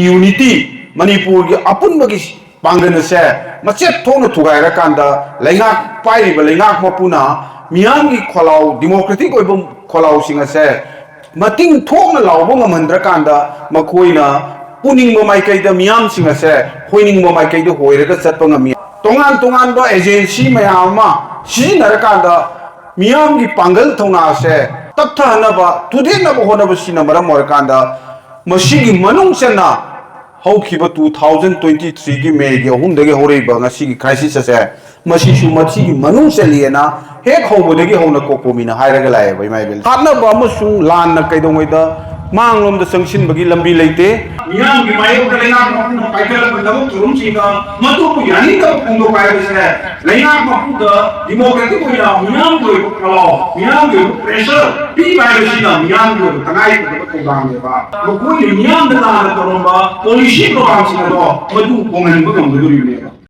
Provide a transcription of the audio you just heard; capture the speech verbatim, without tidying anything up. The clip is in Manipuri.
ꯌꯨꯅꯤꯇꯤ, ꯃꯅꯤꯄꯨꯔꯒꯤ ꯑꯄꯨꯟꯕꯒꯤ ꯄꯥꯡꯒꯜ ꯑꯁꯦ ꯃꯆꯦꯠ ꯊꯣꯛꯅ ꯊꯨꯒꯥꯏꯔꯀꯥꯟꯗ ꯂꯩꯉꯥꯛ ꯄꯥꯏꯔꯤꯕ ꯂꯩꯉꯥꯛ ꯃꯄꯨꯅ ꯃꯤꯌꯥꯝꯒꯤ ꯈꯣꯜꯂꯥꯎ, ꯗꯤꯃꯣꯀ꯭ꯔꯦꯇꯤꯛ ꯑꯣꯏꯕ ꯈꯣꯜꯂꯥꯎꯁꯤꯡ ꯑꯁꯦ ꯃꯇꯤꯡ ꯊꯣꯛꯅ ꯂꯥꯎꯕ ꯉꯝꯍꯟꯗ꯭ꯔꯀꯥꯟꯗ ꯃꯈꯣꯏꯅ ꯄꯨꯅꯤꯡꯕ ꯃꯥꯏꯀꯩꯗ ꯃꯤꯌꯥꯝꯁꯤꯡ ꯑꯁꯦ ꯍꯣꯏꯅꯤꯡꯕ ꯃꯥꯏꯀꯩꯗ ꯍꯣꯏꯔꯒ ꯆꯠꯄ ꯉꯝꯃꯤ꯫ ꯇꯣꯉꯥꯟ ꯇꯣꯉꯥꯟꯕ ꯑꯦꯖꯦꯟꯁꯤ ꯃꯌꯥꯝ ꯑꯃ ꯁꯤꯖꯤꯟꯅꯔꯀꯥꯟꯗ ꯃꯤꯌꯥꯝꯒꯤ ꯄꯥꯡꯒꯜ ꯊꯧꯅꯥ ꯑꯁꯦ ꯇꯞꯊꯍꯟꯅꯕ, ꯊꯨꯗꯦꯛꯅꯕ ꯍꯣꯠꯅꯕꯁꯤꯅ ꯃꯔꯝ ꯑꯣꯏꯔꯀꯥꯟꯗ ꯃꯁꯤꯒꯤ ꯃꯅꯨꯡ ꯆꯟꯅ ꯍꯧꯈꯤꯕ two thousand twenty three ꯒꯤ ꯃꯦꯒꯤ ꯑꯍꯨꯝꯗꯒꯤ ꯍꯧꯔꯛꯏꯕ ꯉꯁꯤꯒꯤ ꯀ꯭ꯔꯥꯏꯁꯤꯁ ꯑꯁꯦ ꯃꯁꯤꯁꯨ ꯃꯁꯤꯒꯤ ꯃꯅꯨꯡ ꯆꯜꯂꯤꯑꯅ ꯍꯦꯛ ꯍꯧꯕꯗꯒꯤ ꯍꯧꯅ ꯀꯣꯀꯣꯃꯤꯅ ꯍꯥꯏꯔꯒ ꯂꯥꯛꯑꯦꯕ, ꯏꯃꯥ ꯏꯕꯦꯜ꯫ ꯍꯥꯠꯅꯕ ꯑꯃꯁꯨꯡ ꯂꯥꯟꯅ ꯀꯩꯗꯧꯉꯩꯗ ꯃꯥꯡꯂꯣꯝꯗ ꯆꯪꯁꯤꯟꯕꯒꯤ ꯂꯝꯕꯤ ꯂꯩꯇꯦ꯫ ꯃꯤꯌꯥꯝꯒꯤ ꯃꯥꯌꯣꯛꯇ ꯂꯩꯉꯥꯛ ꯃꯄꯨꯅ ꯄꯥꯏꯈꯠꯂꯛꯄ ꯊꯕꯛ ꯊꯧꯔꯝꯁꯤꯡꯗ ꯃꯗꯨꯕꯨ ꯌꯥꯅꯤꯡꯗꯕ ꯐꯣꯡꯗꯣꯛꯄ ꯍꯥꯏꯕꯁꯤꯅ ꯂꯩꯉꯥꯛ ꯃꯄꯨꯗ ꯗꯤꯃꯣꯀ꯭ꯔꯦꯇꯤꯛ ꯑꯣꯏꯅ ꯃꯤꯌꯥꯝꯒꯤ ꯑꯣꯏꯕ ꯈꯣꯜꯂꯥꯎ, ꯃꯤꯌꯥꯝꯒꯤ ꯑꯣꯏꯕ ꯄ꯭ꯔꯦꯁꯔ ꯄꯤꯕ ꯍꯥꯏꯕꯁꯤꯅ ꯃꯤꯌꯥꯝꯒꯤ ꯑꯣꯏꯕ ꯇꯉꯥꯏꯐꯗꯕ ꯊꯧꯗꯥꯡꯅꯦꯕ꯫ ꯃꯈꯣꯏꯅ ꯃꯤꯌꯥꯝꯗ ꯂꯥꯟꯅ ꯇꯧꯔꯝꯕ ꯄꯣꯂꯤꯁꯤ ꯄ꯭ꯔꯣꯒ꯭ꯔꯥꯝꯁꯤꯡ ꯑꯗꯣ ꯃꯗꯨ ꯍꯣꯡꯍꯟꯕ ꯉꯝꯒꯗꯧꯔꯤꯕꯅꯦꯕ꯫